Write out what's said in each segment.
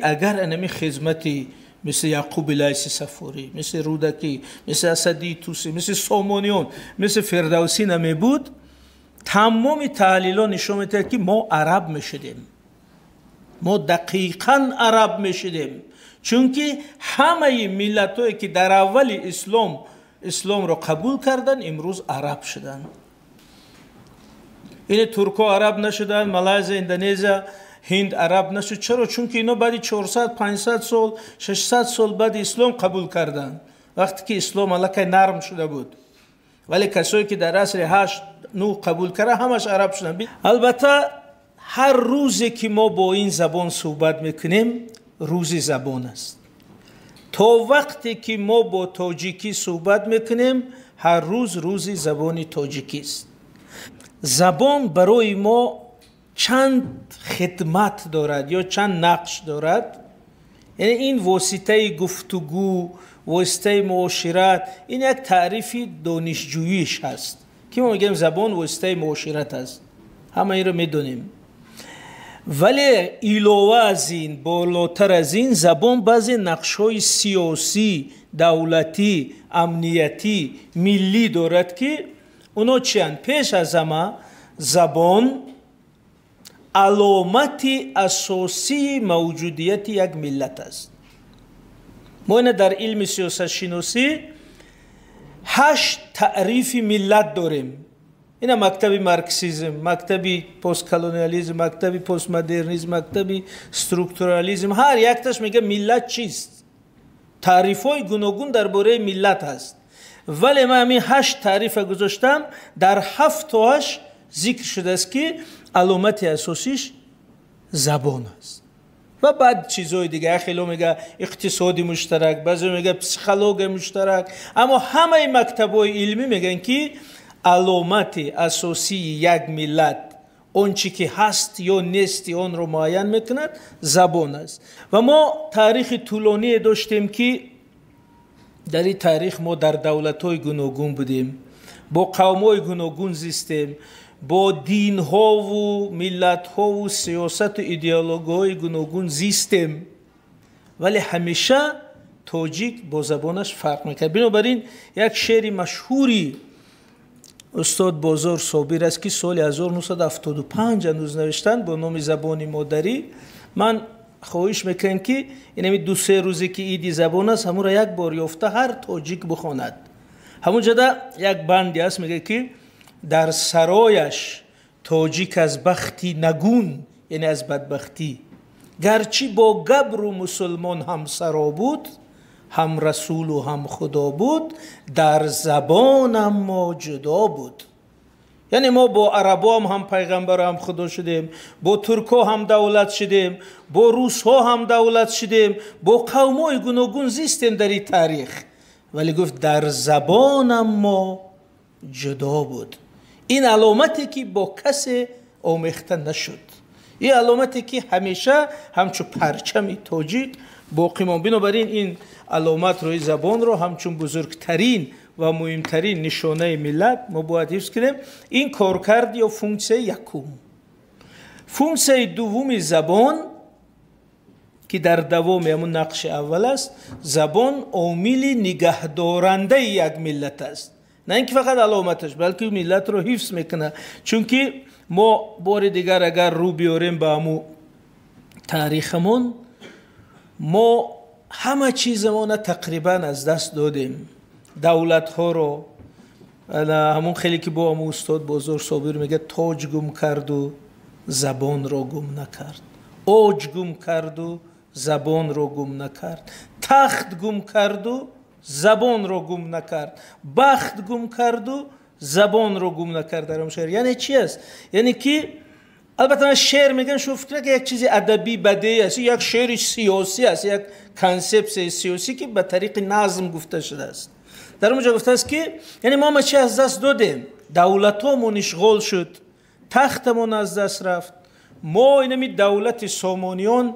Агар анами хизмати мисли Яъқуби Лайси Саффорӣ, мисли Рӯдакӣ, мисли Асадии Тусӣ, мисли Сомониён, мисли Фирдавсӣ намебуд, тамоми таҳлилҳо нишон медиҳад, ки мо араб мешудем. Мо дақиқан араб мешудем. Чунки ҳамаи миллатҳое, ки дар аввали ислом исломро қабул карданд, имрӯз араб шуданд. Ин туркҳо араб нашуданд, Малайзия, Индонезия, Ҳинд араб нашуд. Чаро? Чунки ино баъди 400, 500 сол, 600 сол баъди ислом қабул карданд, вақте ки ислом аллакай нарм шуда буд. Вале касое, ки дар асри 8, 9 қабул карда, ҳамаш араб шуданд. Албатта, ҳар рӯзе, ки мо бо ин забон суҳбат мекунем, рӯзи забон аст. То вақте ки мо бо тоҷикӣ суҳбат мекунем, ҳар рӯз рӯзи забони тоҷикист. Забон барои мо чанд хидмат дорад ё чанд нақш дорад? Яъне ин воситаи гуфтугӯ, воситаи муошират. Ин як таърифи донишҷӯиш ҳаст, ки мо мегӯем забон воситаи муошират аст, ҳама инро медонем. Вале илова аз ин, болотар аз ин, забон баъзе нақшҳои сиёсӣ, давлатӣ, амниятӣ, миллӣ дорад, ки оно чиянд? Пеш аз ҳама, забон аломати асосии мавҷудияти як миллат аст. Мо ина дар илми сиёсатшиносӣ ҳашт таърифи миллат дорем. Ина мактаби марксизм, мактаби постколониализм, мактаби постмодернизм, мактаби структурализм, ҳар якташ мега миллат чист. Таърифҳои гуногун дар бораи миллат ҳаст, вале ман ҳамин ҳашт таърифа гузоштам. Дар ҳафтоаш зикр шудааст, ки аломати асосиш забон аст ва баъд чизҳои дига. Хело мега иқтисоди муштарак, баъзе мега психологияи муштарак, аммо ҳамаи мактабҳои илмӣ мегӯянд, ки аломати асосии як миллат, он чӣ ки ҳаст ё нести онро муайян мекунад, забон аст. Ва мо таърихи тӯлоние доштем, ки дар ин таърих мо дар давлатҳои гуногун будем, бо қавмҳои гуногун зистем, бо динҳову миллатҳову сиёсату идеологияҳои гуногун зистем, вале ҳамеша тоҷик бо забонаш фарқ мекард. Бинобар ин як шеъри машҳури устод Бозор Собир аст, ки соли 1975 ҳанӯз навиштанд, бо номи «Забони модарӣ». Ман хоҳиш мекунем, ки инами 2-се рӯзе, ки иди забон аст, ҳамонро як бор ёфта ҳар тоҷик бихонад. Ҳамон ҷода як банде аст, мегӯяд, ки дар сарояш тоҷик аз бахти нагун, яъне аз бадбахтӣ, гарчи бо габру мусулмон ҳамсаро буд, ҳам расулу ҳам худо буд, дар забонам мо ҷудо буд. Яъне мо бо арабоам ҳам пайғамбару ҳам худо шудем, бо туркҳо ҳам давлат шудем, бо русҳо ҳам давлат шудем, бо қавмҳои гуногун зистем дар ин таърих, вале гуфт, дар забонам мо ҷудо буд. Ин аломате, ки бо касе омехта нашуд, ин аломате, ки ҳамеша ҳамчун парчами тоҷик боқӣ монд. Бинобар ин ин аломатро, ин забонро ҳамчун бузургтарин ва муҳимтарин нишонаи миллат мо бояд ҳифз кунем. Ин коркард ё функсияи якум. Функсияи дуввуми забон, ки дар давоми ҳамун нақши аввал аст, забон омили нигаҳдорандаи як миллат аст. На ин ки фақат аломаташ, балки миллатро ҳифз мекунад. Чунки мо бори дигар агар рӯ биёрем ба ҳаму таърихамон, мо ҳама чизамона тақрибан аз даст додем, давлатҳоро. Ҳамон хеле ки бо ҳамун устод Бозор Собир мегӯяд: тоҷ гум карду забонро гум накард, оҷ гум карду забонро гум накард, тахт гум карду забонро гум накард, бахт гум карду забонро гум накард. Дар шеър яъне чи аст? Яъне ки албатта ман шеър мегӯям, шумо фикр накунед як чизи адабӣ бадеӣ аст. Як шеъри сиёсӣ аст, як консепсияи сиёсӣ, ки ба тариқи назм гуфта шудааст. Дар он ҷо гуфтааст, ки яъне мо ҳама чи аз даст додем: давлатҳомон ишғол шуд, тахтамон аз даст рафт. Мо инами давлати Сомониён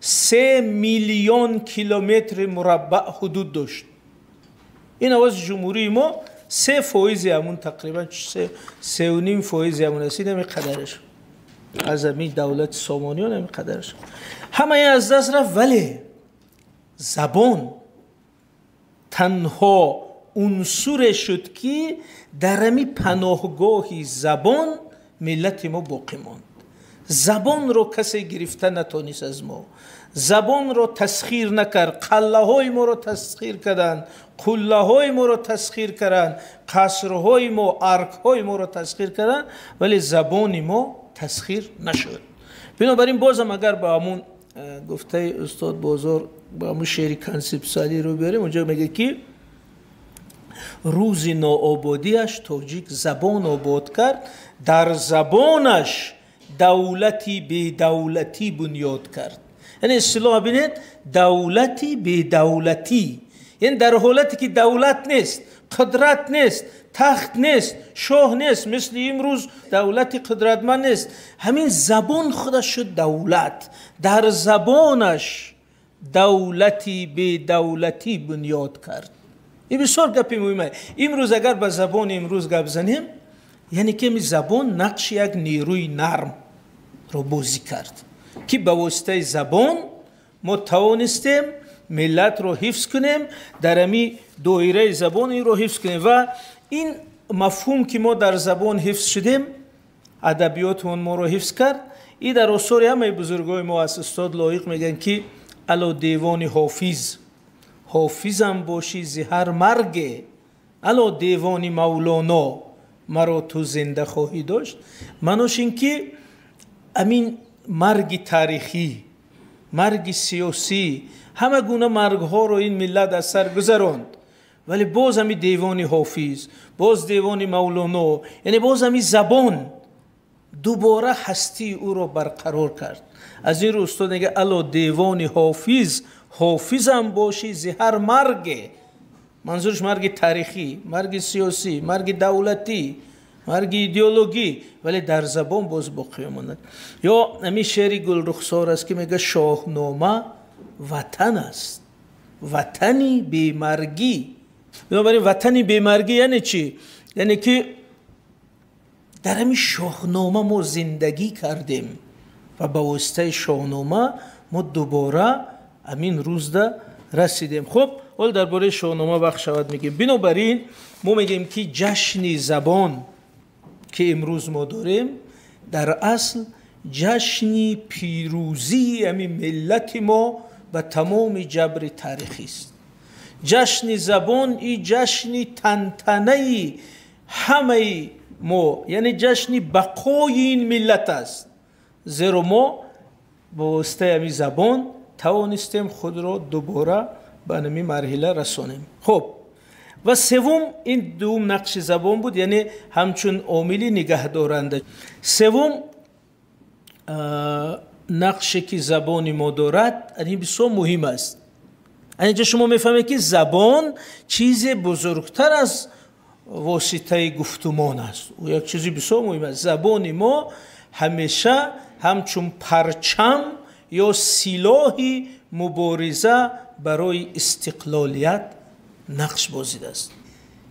3 миллион километри мураббаъ ҳудуд дошт. Ин овози ҷумҳурии мо 3 фоизи ҳамун, тақрибан 3.5 фоизи ҳамун аст. Инами қадараш. Аз ҳамин давлати Сомониён ҳамин қадараш ҳамаи аз даст рафт, вале забон танҳо унсуре шуд, ки дар ҳамин паноҳгоҳи забон миллати мо боқӣ монд. Забонро касе гирифта натонист аз мо, забонро тасхир накард. Қаллаҳои моро тасхир карданд, қуллаҳои моро тасхир карданд, қасрҳои мо, аркҳои моро тасхир карданд, вале забони мо тасхир нашуд. Бинобар ин бозам агар ба ҳамун гуфтаи устод Бозор, ба ҳамун шеъри консепсуалӣ рӯ биёрем, онҷо мегӯяд, ки рӯзи ноободиаш тоҷик забон обод кард, дар забонаш давлати бедавлатӣ бунёд кард. Яъне истилоҳ бинед, давлати бедавлатӣ, яъне дар ҳолате ки давлат нест, қудрат нест, тахт нест, шоҳ нест, мисли имрӯз давлати қудратманд нест, ҳамин забон худаш шуд давлат, дар забонаш давлати бедавлатӣ бунёд кард. Ин бисёр гапи муҳим аст. Имрӯз агар ба забони имрӯз гап занем, яъне ки ҳамин забон нақши як нерӯи нармро бозӣ кард, ки ба воситаи забон мо тавонистем миллатро ҳифз кунем, дар ҳамин доираи забон инро ҳифз кунем. Ва ин мафҳум, ки мо дар забон ҳифз шудем, адабиёти он моро ҳифз кард. И дар осори ҳамаи бузургои мо аст. Устод Лоиқ мегӯянд, ки ало девони Ҳофиз, ҳофизам бошӣ зи ҳар марге, ало девони Мавлоно, маро ту зинда хоҳӣ дошт. Маънош ин ки амин марги таърихӣ, марги сиёсӣ, ҳама гуна маргҳоро ин миллат аз сар гузаронд, вале боз ҳами девони Ҳофиз, боз девони Мавлоно, яъне боз ҳами забон дубора ҳастии ӯро барқарор кард. Аз ин рӯ устод мегӯяд: ало девони Ҳофиз, ҳофизам бошӣ зи ҳар марге. Манзураш марги таърихӣ, марги сиёсӣ, марги давлатӣ, марги идеологӣ, вале дар забон боз боқӣ мемонад. Ё ҳамин шеъри Гулрухсор аст, ки мегӯяд: шоҳнома ватан аст, ватани бемаргӣ. Бинобар ин ватани бемаргӣ яъне чӣ? Яъне ки дар ҳамин шоҳнома мо зиндагӣ кардем ва ба воситаи шоҳнома мо дубора ҳамин рӯзда расидем. Хуб, ҳол дар бораи шоҳнома вақт шавад мегӯем. Бинобар ин мо мегӯем, ки ҷашни забон, ки имрӯз мо дорем, дар асл ҷашни пирӯзии ҳамин миллати мо ба тамоми ҷабри таърихист. Ҷашни забон и ҷашни тантанаи ҳамаи мо, яъне ҷашни бақои ин миллат аст, зеро мо ба воситаи ҳамин забон тавонистем худро дубора ба ҳамин марҳила расонем. Хуб, ва севум, ин дуюм нақши забон буд, яъне ҳамчун омили нигаҳдоранда. Севум нақше, ки забони мо дорад, ин бисёр муҳим аст. Инҷа шумо мефаҳмед, ки забон чизе бузургтар аз воситаи гуфтумон аст. Ӯ як чизи бисёр муҳим аст. Забони мо ҳамеша ҳамчун парчам ё силоҳи мубориза барои истиқлолият нақш бозидааст.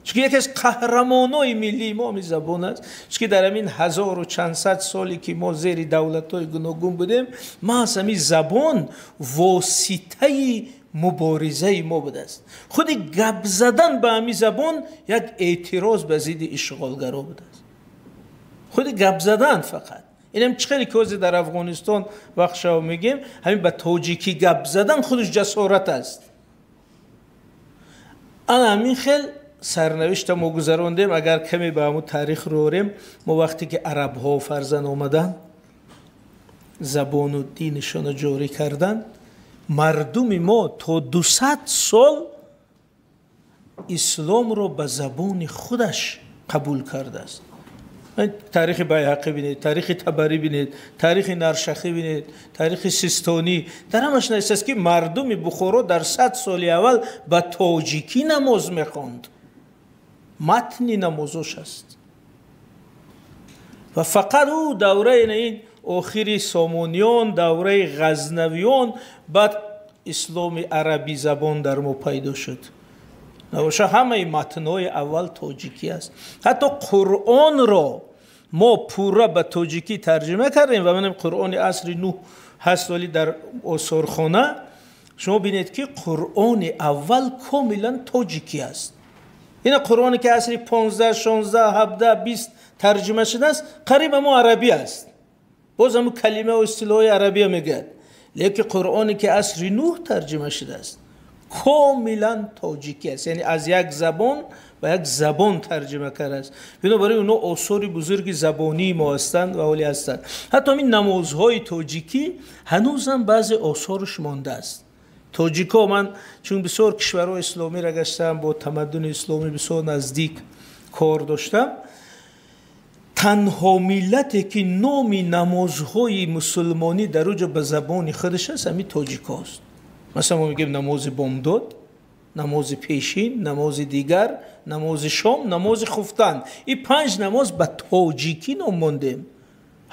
Чунки яке аз қаҳрамонои миллии мо ҳамин забон аст. Чунки дар ҳамин ҳазору чанд сад соле, ки мо зери давлатҳои гуногун будем, маҳз ҳамин забон воситаи муборизаи мо будааст. Худи гап задан ба ҳамин забон як эътироз ба зидди ишғолгаро будааст. Худи гап задан фақат. Инам чӣ хеле ки ҳозир дар Афғонистон вақт шава мегӯем, ҳамин ба тоҷикӣ гап задан худаш ҷасорат аст. Ана ҳамин хел сарнавишта мо гузарондем. Агар каме ба ҳамун таърих рӯ орем, мо вақте ки арабҳо фарзан омаданд, забону динашонро ҷорӣ карданд, мардуми мо то 200 сол исломро ба забони худаш қабул кардааст. Таърихи Байҳақӣ бинед, таърихи Табарӣ бинед, таърихи Наршахӣ бинед, таърихи Систонӣ, дар ҳамаш навиштааст, ки мардуми Бухоро дар 100 соли аввал ба тоҷикӣ намоз мехонд. Матни намозош аст. Ва фақат ӯ давраи ин охири Сомониён, давраи Ғазнавиён, баъд исломи арабӣ забон дар мо пайдо шуд. Набоша, ҳамаи матнҳои аввал тоҷикӣ аст. Ҳатто Қуръонро мо пурра ба тоҷикӣ тарҷима кардем ва манам Қуръони асри нӯҳ ҳаст, вале дар осорхона шумо бинед, ки Қуръони аввал комилан тоҷикӣ аст. Ина Қуръоне ки асри 15, 16, 17, 20 тарҷима шудааст, қариб ҳамо арабӣ аст, боз ҳамо калима ва истилоҳи арабия мегӯяд. Лекин Қуръоне ки асри нӯҳ тарҷима шудааст, комилан тоҷикӣ аст, яъне аз як забон ба як забон тарҷима кардааст. Бинобар ин онҳо осори бузурги забонии мо ҳастанд ва ҳоле ҳастанд. Ҳатто ҳамин намозҳои тоҷикӣ ҳанӯзам баъзе осораш мондааст. Тоҷико, ман чун бисёр кишварҳои исломиро гаштам, бо тамаддуни исломӣ бисёр наздик кор доштам, танҳо миллате ки номи намозҳои мусулмонӣ дар уҷо ба забони худаш аст, ҳамин тоҷикост. Масалан, мо мегӯем намози бомдод, намози пешин, намози дигар, намози шом, намози хуфтан. Ин панҷ намоз ба тоҷикӣ ном мондем.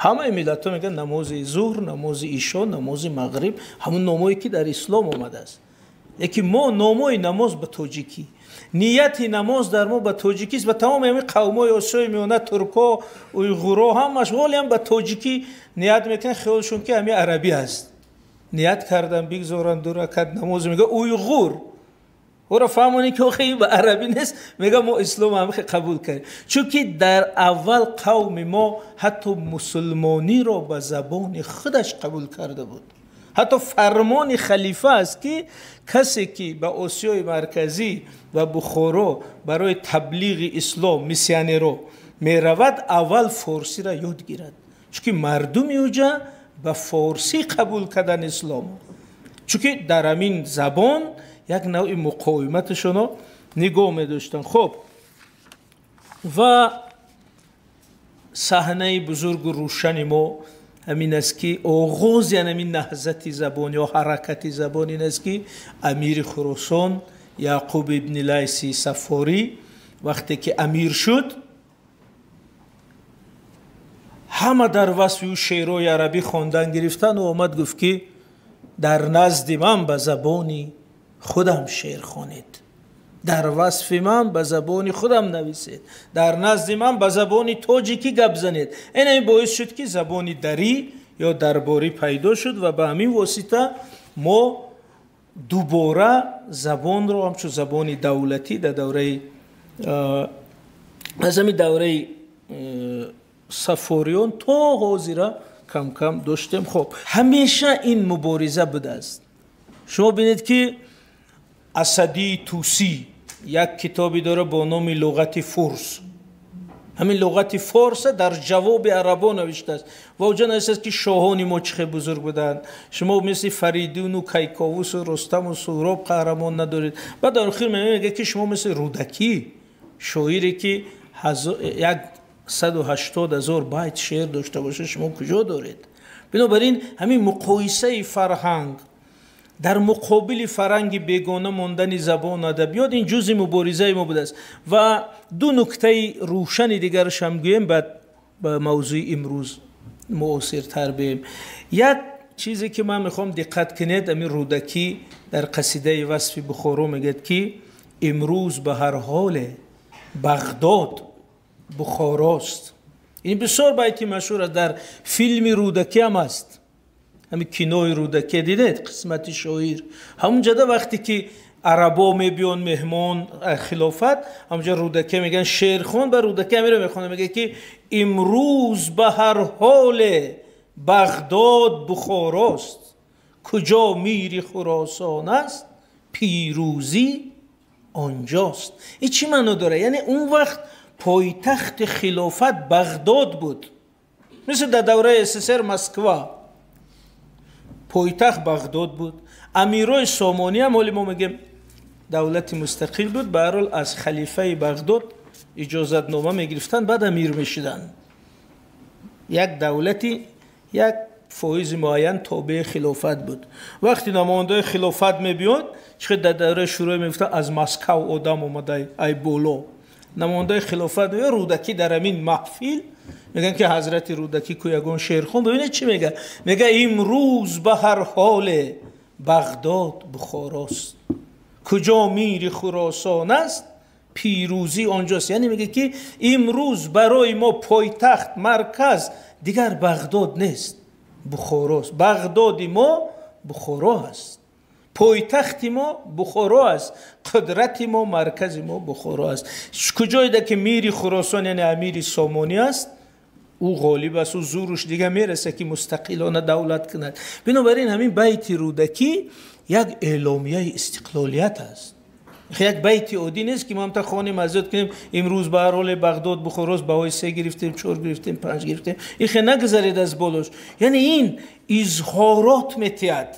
Ҳамаи миллатҳо мегӯянд намози зуҳр, намози ишо, намози мағриб, ҳамун номое ки дар ислом омадааст. Лекин мо номои намоз ба тоҷикӣ, нияти намоз дар мо ба тоҷикист ва тамоми ҳамин қавмҳои Осиёи Миёна, туркҳо, уйғурҳо, ҳамаш ҳолиам ба тоҷикӣ ният мекунанд, хиёлшон ки ҳамин арабӣ аст. Ният кардан, бигзоранд ду ракат намоз, мега уйғур. Ӯро фаҳмонӣ ки охе ин ба арабӣ нест, мега мо ислом ҳам қабул кардем. Чунки дар аввал қавми мо ҳатто мусулмониро ба забони худаш қабул карда буд. Ҳатто фармони халифа аст, ки касе ки ба Осиёи Марказӣ ва Бухоро барои таблиғи ислом, миссионеро меравад, аввал форсиро ёд гирад. Чунки мардуми уҷа ба форсӣ қабул кардан ислом. Чунки дар ҳамин забон як навъи муқовиматашонро нигоҳ медоштанд. Хоб, ва саҳнаи бузургу рӯшани мо ҳамин аст, ки оғози ҳамин наҳзати забон ё ҳаракати забон ин аст, ки амири Хуросон Яъқуб ибни Лайси Сафорӣ вақте ки амир шуд, ҳама дар васфи ӯ шеърҳои арабӣ хондан гирифтанд. Ӯ омад, гуфт, ки дар назди ман ба забони худам шеър хонед, дар васфи ман ба забони худам нависед, дар назди ман ба забони тоҷикӣ гап занед. Ин ҳамин боис шуд, ки забони дарӣ ё дарборӣ пайдо шуд ва ба ҳамин восита мо дубора забонро ҳамчун забони давлатӣ дар давраи аз ҳамин давраи Сафориён то ҳозира кам-кам доштем. Хоб, ҳамеша ин мубориза будааст. Шумо бинед, ки Асадии Тусӣ як китобе дорад бо номи Луғати Фурс. Ҳамин Луғати Форса дар ҷавоби арабо навиштааст ва оҷа навиштааст, ки шоҳони мо чӣ хел бузург буданд, шумо мисли Фаридуну Кайковусу Рустаму Суҳроб қаҳрамон надоред. Баъд дар охир мегӯяд, ки шумо мисли Рӯдакӣ, шоире ки 180,000 байт шеър дошта бошад, шумо куҷо доред? Бинобар ин ҳамин муқоисаи фарҳанг дар муқобили фарҳанги бегона мондани забону адабиёт, ин ҷузъи муборизаи мо будааст. Ва ду нуктаи рӯшани дигарашам гӯем, баъд ба мавзӯи имрӯз муосиртар бием. Як чизе ки ман мехоҳам диққат кунед, ҳамин Рӯдакӣ дар қасидаи васфи Бухоро мегӯяд, ки имрӯз ба ҳар ҳоле Бағдод Бухорост. Ин бисёр байти машҳур аст, дар филми Рӯдакӣ ҳам аст. Ҳамин кинои Рӯдакӣ дидед, қисмати шоир, ҳамунҷода вақте ки арабо мебиён меҳмон хилофат, ҳамунҷа Рӯдакӣ мегӯян шеърхон, ба Рӯдакӣ ҳамиро мехонад, мегӯяд, ки имрӯз ба ҳар ҳоле Бағдод Бухорост, куҷо мири Хуросон аст, пирӯзӣ онҷост. Ин чӣ маъно дорад? Яъне он вақт пойтахти хилофат Бағдод буд, мисли дар давраи СССР Москва пойтахт Бағдод буд. Амирои Сомонӣ ҳам, ҳоли мо мегӯем давлати мустақил буд, ба ҳар ҳол аз халифаи Бағдод иҷозатнома мегирифтанд, баъд амир мешуданд. Як давлати як фоизи муайян тобеи хилофат буд. Вақте намояндаи хилофат мебиёд, чӣ дар давраи Шӯравӣ мегуфтанд, аз Москав одам омада, ай боло намояндаи хилофат меояд. Рӯдакӣ дар ҳамин маҳфил мегӯянд, ки ҳазрати Рӯдакӣ ку ягон шеърхон, бибинед чӣ мегӯяд. Мегӯяд: имрӯз ба ҳар ҳоле Бағдод Бухорост, куҷо мири Хуросон аст, пирӯзӣ онҷост. Яъне мегӯяд, ки имрӯз барои мо пойтахт, марказ дигар Бағдод нест, Бухорост. Бағдоди мо Бухоро аст, пойтахти мо Бухоро аст, қудрати мо, маркази мо Бухоро аст. Куҷоеда ки мири Хуросон, яъне амири Сомонӣ аст, ӯ ғолиб аст, ӯ зӯруш дига мераса, ки мустақилона давлат кунад. Бинобар ин ҳамин байти Рӯдакӣ як эъломияи истиқлолият аст. Як байти оддӣ нест, ки мо ҳамта хонем, азёд кунем. Имрӯз ба ҳар ҳоле Бағдод Бухорост, баҳои се гирифтем, чор гирифтем, панҷ гирифтем, ихе нагузаред аз болош. Яъне ин изҳорот метиҳад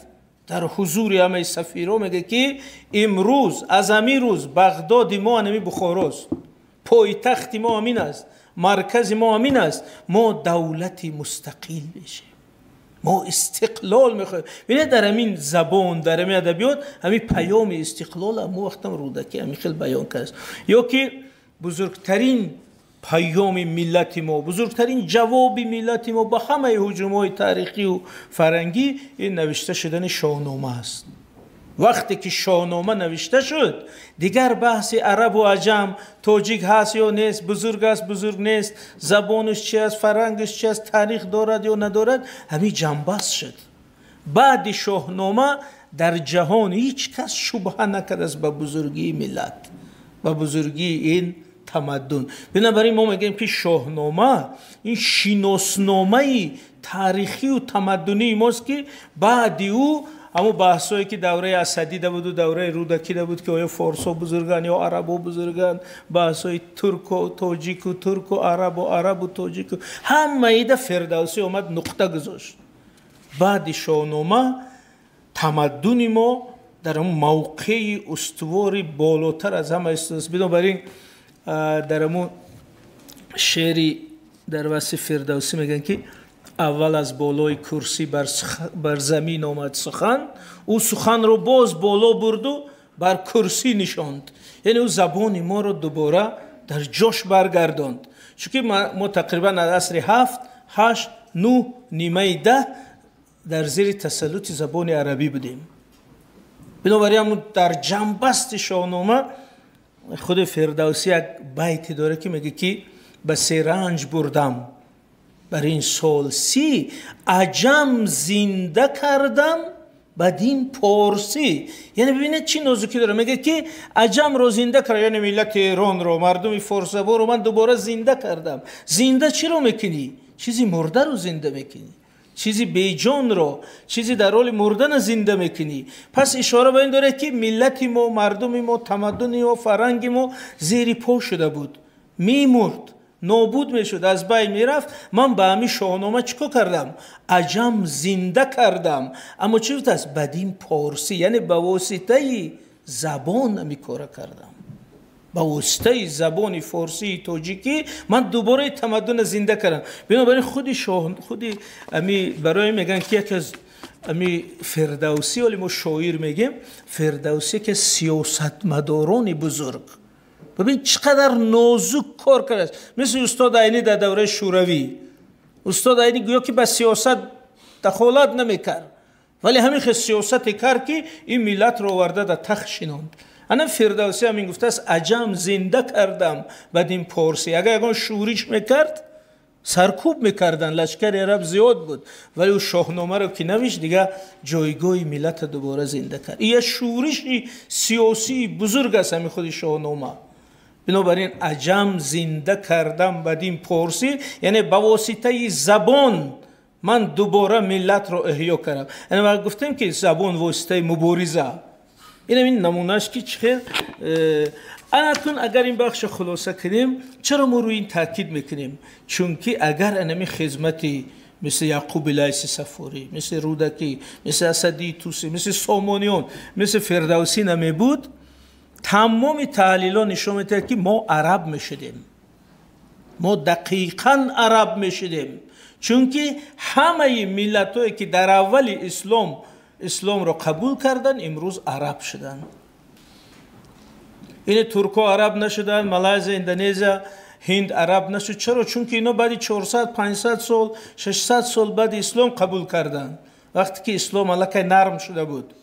дар ҳузури ҳамаи сафирҳо, мегӯяд, ки имрӯз аз ҳамин рӯз Бағдоди мо ҳамин Бухорост, пойтахти мо ҳамин аст, маркази мо ҳамин аст, мо давлати мустақил мешем, мо истиқлол мехоҳем. Бинед, дар ҳамин забон, дар ҳамин адабиёт ҳамин паёми истиқлол ҳамон вақтам Рӯдакӣ ҳамин хел баён кардааст. Ё ки бузургтарин паёми миллати мо, бузургтарин ҷавоби миллати мо ба ҳамаи ҳуҷумҳои таърихию фарҳангӣ ин навишта шудани Шоҳнома аст. Вақте ки Шоҳнома навишта шуд, дигар баҳси арабу аҷам, тоҷик ҳаст ё нест, бузург аст, бузург нест, забонаш чи аст, фарҳангаш чи аст, таърих дорад ё надорад, ҳамин ҷанбаст шуд. Баъди Шоҳнома дар ҷаҳон ҳеҷ кас шубҳа накардааст ба бузургии миллат, ба бузургии ин тамаддун. Бинобар ин мо мегӯем, ки Шоҳнома ин шиносномаи таърихию тамаддунии мост, ки баъди ӯ ҳамон баҳсҳое, ки давраи Асадида буду давраи Рӯдакида буд, ки оё форсҳо бузурганд ё арабо бузурганд, баҳсҳои турку тоҷику, турку арабу, арабу тоҷику, ҳамаида Фирдавсӣ омад, нуқта гузошт. Баъди Шоҳнома тамаддуни мо дар ҳамон мавқеи устувори болотар аз ҳама истодааст. Бинобар ин дар ҳамон шеъри дар васфи Фирдавсӣ мегӯянд, ки аввал аз болои курсӣ бар замин омад сухан, ӯ суханро боз боло бурду бар курсӣ нишонд. Яъне ӯ забони моро дубора дар ҷош баргардонд, чунки мо тақрибан аз асри ҳафт, ҳашт, нӯҳ, нимаи даҳ дар зери тасаллути забони арабӣ будем. Бинобар ин ҳамун дар ҷанбасти Шоҳнома худи Фирдавсӣ як байте дорад, ки мегӯяд, ки ба се ранҷ бурдам бар ин сол си, аҷам зинда кардам ба дин порсӣ. Яъне бибинед, чӣ нозукӣ дорад. Мегӯяд, ки аҷамро зинда кард, яъне миллати Эронро, мардуми форсзабонро ман дубора зинда кардам. Зинда чиро мекунӣ? Чизи мурдаро зинда мекунӣ, чизи беҷонро, чизи дар ҳоли мурдана зинда мекунӣ. Пас ишора ба ин дорад, ки миллати мо, мардуми мо, тамаддуни мо, фарҳанги мо зери по шуда буд, мемурд, нобуд мешуд, аз байн мерафт. Ман ба ҳамин Шоҳнома чӣ кор кардам? Аҷам зинда кардам. Аммо чӣ гуфтааст? Ба дин порсӣ, яъне ба воситаи забон ҳамин кора кардам. Ба воситаи забони форсии тоҷикӣ ман дубораи тамаддуна зинда кардам. Бинобар ин худи шоҳ, худи ами барои мегӯянд, ки яке аз ами Фирдавсӣ, оли мо шоир мегем, Фирдавсӣ яке аз сиёсатмадорони бузург. Бибин, чӣ қадар нозук кор кардааст. Мисли устод Айнӣ дар давраи Шӯравӣ. Устод Айнӣ гӯё ки ба сиёсат дахолат намекард, вале ҳамин хел сиёсате кард, ки ин миллатро оварда дар тахт шинонд. Ана Фирдавсӣ ҳамин гуфтааст: аҷам зинда кардам ба дин порсӣ. Агар ягон шӯриш мекард, саркӯб мекарданд, лашкари араб зиёд буд, вале ӯ Шоҳномаро ки навишт, дигар ҷойгоҳи миллатро дубора зинда кард. Ин як шӯриши сиёсии бузург аст, ҳамин худи Шоҳнома. Бинобар ин аҷам зинда кардам ба дин порсӣ, яъне ба воситаи забон ман дубора миллатро эҳё кардам. Яъне ма гуфтем, ки забон воситаи мубориза. Инам ин намунааш, ки чӣ хел. Анакун агар ин бахшро хулоса кунем, чаро мо рӯи ин таъкид мекунем? Чунки агар анами хизмати мисли Яъқуби Лайси Сафорӣ, мисли Рӯдакӣ, мисли Асадии Тусӣ, мисли Сомониён, мисли Фирдавсӣ намебуд, тамоми таҳлилҳо нишон медиҳад, ки мо араб мешудем, мо дақиқан араб мешудем, чунки ҳамаи миллатҳое, ки дар аввали ислом исломро қабул карданд, имрӯз араб шуданд. Ине туркҳо араб нашуданд, Малайзия, Индонезия, Ҳинд араб нашуд. Чаро? Чунки ино баъди 400, 500 сол, 600 сол баъди ислом қабул карданд, вақте ки ислом аллакай нарм шуда буд.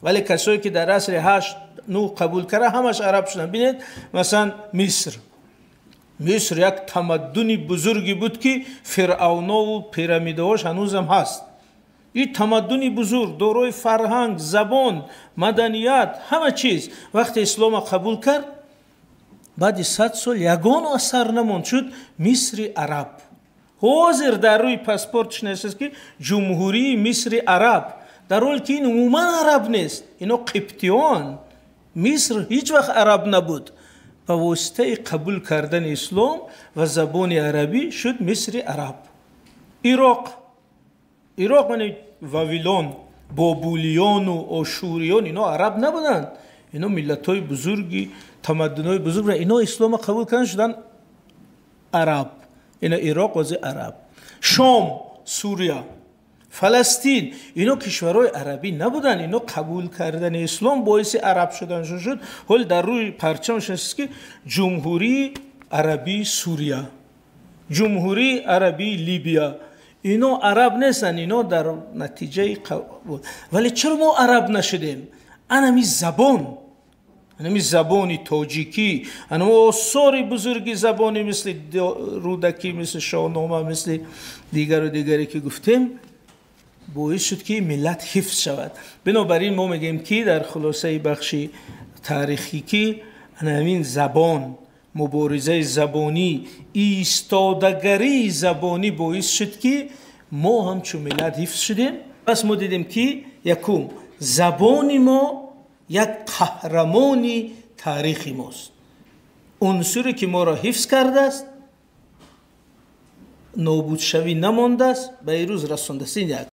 Вале касое ки дар асри 8 9 қабул карда, ҳамаш араб шуданд. Бинед, масалан, Миср. Миср як тамаддуни бузурге буд, ки фиръавнову пирамидаҳош ҳанӯзам ҳаст. Ин тамаддуни бузург, дорои фарҳанг, забон, маданият, ҳама чиз, вақте ислома қабул кард, баъди 100 сол ягон асар намонд, шуд Мисри араб. Ҳозир дар рӯи паспортш навиштааст, ки Ҷумҳурии Мисри араб, дар ҳоле ки ин умуман араб нест, ино қибтиён. Миср ҳеҷ вақт араб набуд. Ба воситаи қабул кардани ислом ва забони арабӣ шуд Мисри араб. Ироқ, Ироқ, мана Вавилон, бобулиёну ошуриён, ино араб набуданд, ино миллатҳои бузурги, тамаддунҳои бузург. Ино ислома қабул кардан, шуданд араб. Ино Ироқ ози араб. Шом, Сурия, Фаластин, ино кишварҳои арабӣ набуданд, ино қабул кардани ислом боиси араб шуданшон шуд. Ҳол дар рӯи парчамашон аст, ки Ҷумҳурии Арабии Сурия, Ҷумҳурии Арабии Либия. Ино араб нестанд, ино дар натиҷаи. Вале чаро мо араб нашудем? Анами забон, анами забони тоҷикӣ, анами осори бузурги забони, мисли Рӯдакӣ, мисли Шоҳнома, мисли дигару дигаре, ки гуфтем, боис шуд, ки миллат ҳифз шавад. Бинобар ин мо мегӯем, ки дар хулосаи бахши таърихӣ, ки ҳамин забон, муборизаи забонӣ, истодагарии забонӣ боис шуд, ки мо ҳамчун миллат ҳифз шудем. Пас мо дидем, ки якум, забони мо як қаҳрамони таърихи мост, унсуре, ки моро ҳифз кардааст, нобудшавӣ намондааст, ба ин рӯз расондааст. Ин як.